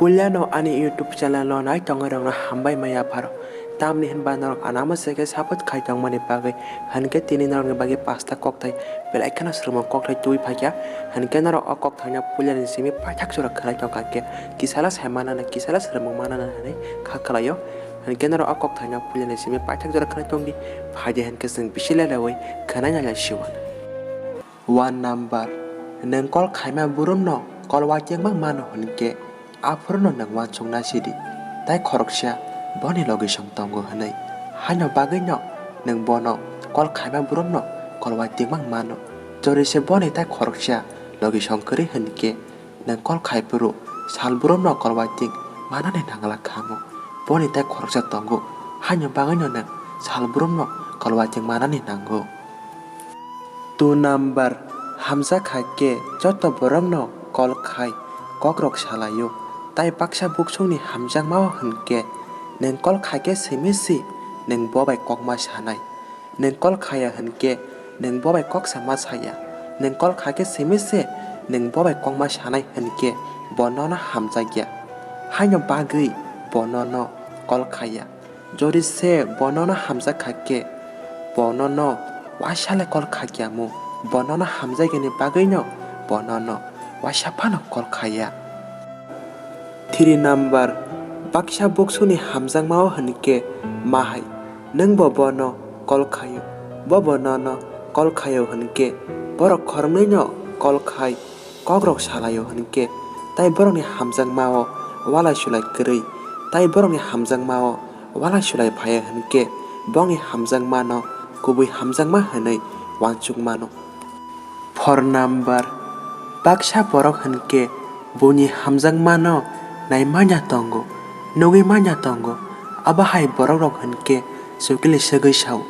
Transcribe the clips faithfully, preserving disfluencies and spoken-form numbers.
Puilano ani YouTube channel no nai tongnai rok no hambai maya pharo. Tamni hinba norok anamo se khe support khai tongmani bagwi, hinkhe tini norokni bagwi pasta kokthai belai kheno swrwngmung kokthai tubui phaikha. Hinkhe norok o kokthaino puilani simi paithak jora khwnai tongkha khe, kisala sai manana, kisala swrwngmung manana hinwi kha khlaio. Hinkhe norok o kokthaino puilani simi paithak jora khwnai tongdi, phaidi hinkhe chwng bisi lelaui khwnai nai lai siwan. One number, nwng call khaima borokno call uaitingma mano hinkhe, aphuru no nwng uansukna sidi, tai khoroksa boni logisong tongo hwnwi. Haino bagwino nwng bono call khaima borokno call uaitingma mano. Jodi se boni tai khoroksa logisong kwrwi hinkhe, nwng call khai phuru sal borokno call uaiting manani nangla kha mo. Boni tai khoroksa tongo, haino bagwino nwng sal borokno call uaiting manani nango. Two number, hamjak hai khe joto borokno call khai kokrok salaio, tai baksa buksongni hamjakmao hinkhe nwng call khai khe simi si nwng bo bai kokma sanai. Nwng call khaiya hinkhe nwng bo bai kok sama saya. Nwng call khaikhe simi se nwng bo bai kokma sanai hinkhe bo nono hamjakya. Haino bagwi bo nono call khaiya. Jodi se bo nono hamjak kha khe, bo nono uaisa le call kha kya mu, bo nono hamjak yani bagwi no bo nono uaisa phano call khaiya. Three number, baksa buksuni hamjakmao hinkhe ma hai, nwng bo bono call khaio, bo bo nono call khaio hinkhe, borok khoroknwi no call khai kokrok salaio hinkhe, tai borokni hamjakmao walai sulai kwrwi, tai borokni hamjakmao walai sulai phaiya hinkhe, bongni hamjakmano kubui hamjakma hinwi uansuk mano. Four number, baksa borok hinkhe buini hamjakmano nai manya tongo, nugwi manya tongo, abo hai borokrok hinkhe chukli swgwi sao.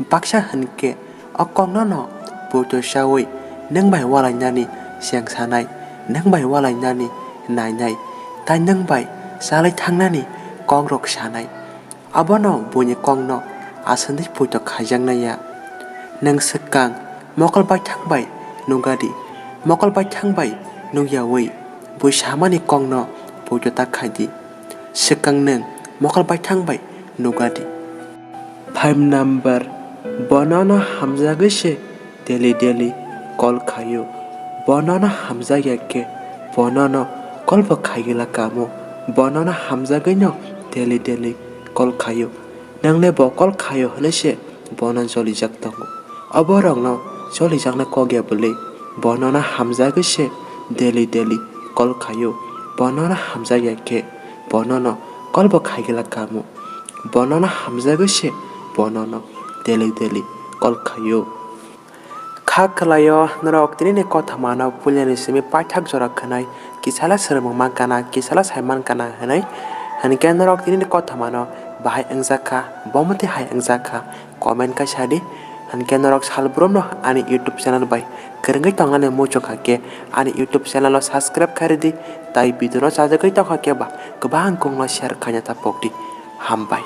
Baksa hinkhe o koknono poito chaui nwng bai walainani cheng sanai, nwng bai walainani nainai, tai nwng bai chalai thangnani kokrok sanai. Abono buini kokno aswkni poito khaijaknai ya. Nwng swkang mokol baithang bai nukgadi, mokol baithang bai nukyaui bui samani kokno poito ta khaidi. Swkang nwng mokol baithang bai nukgadi. Five number, bonono hamjagwi se daily daily call khaio. Bonono hamjakya khe bonono call bo khaigwla kamo. Bonono hamjagwino daily daily call khaio. Nwngle bo call khaio hwnwi se bono jolijak tongo. O borokno jolijakna kok ya bwlwi bonono hamjagwi se daily daily call khaio. Bonono hamjakya khe bonono call bo khaigwla kamo. Bonono hamjagwi se bonono daily daily call khaio. Kha khlaio norok tinini kothomano puilani simi paithak jora khwnai, kisala swrwngmung mankana, kisala sai mankana hwnwi. Hinkhe norok tinini kothomano bahai wngjak kha, bomoti hai wngjak kha, comment khe sadi. Hinkhe norok salbrumno ani YouTube channel bai kwrwngwi tongnani muchung kha khe ani YouTube channel o subscribe khairidi, tai video no chajagwi tongkha khe ba kwbang kokno share khaina ta pokdi. Hambai.